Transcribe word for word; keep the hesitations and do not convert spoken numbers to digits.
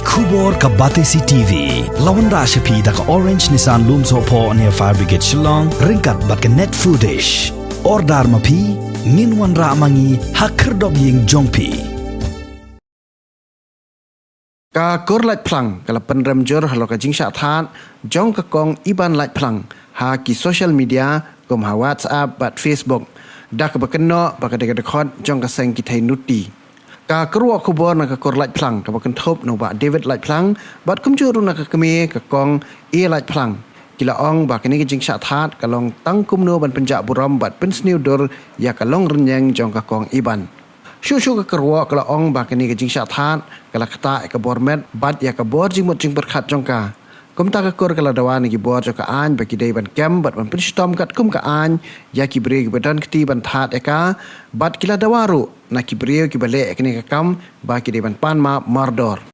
Khubor ka Batesi TV la wanrah sha phi da ka Orange Nissan Lumsohphoh near Fire Brigade Shillong ryngkat bad ka Net Foodish. Order ma phi, ngin wanrah ma ngi ha khyrdop ïing jong phi. Ka Kur Laitphlang ka la pynrem jur halor ka jingshah thad jong ka Kong Iban Laitphlang ha ki social media kum ha WhatsApp bad Facebook, da kaba kynnoh ba ka dei ka dkhot jong ka seng ki thei nuti. Ka kyrwoh khubor na ka Kur Laitphlang kaba kynthup na u Bah David Laitphlang bad kumjuh ruh na ka kmie ka Kong A Laitphlang, ki la ong ba kane ka jingshah thad ka long tang kumno ban pynjah burom bad pynsniew dur ïa ka long rynïeng jong ka Kong Iban. Shuh shuh ka kyrwoh ka la ong ba kane ka jingshah thad ka la ktah ïa ka bor met bad ïa ka bor jingmut jingpyrkhat jong ka. Kumta ka Kur ka la dawa na ki bor jong ka aiñ ba ki dei ban kem bad ban pynshitom katkum ka aiñ ïa ki briew kiba don kti ban thad ïa ka, bad ki la dawa ruh na ki briew kiba leh ïa kane ka kam ba ki dei ban pan map mardor.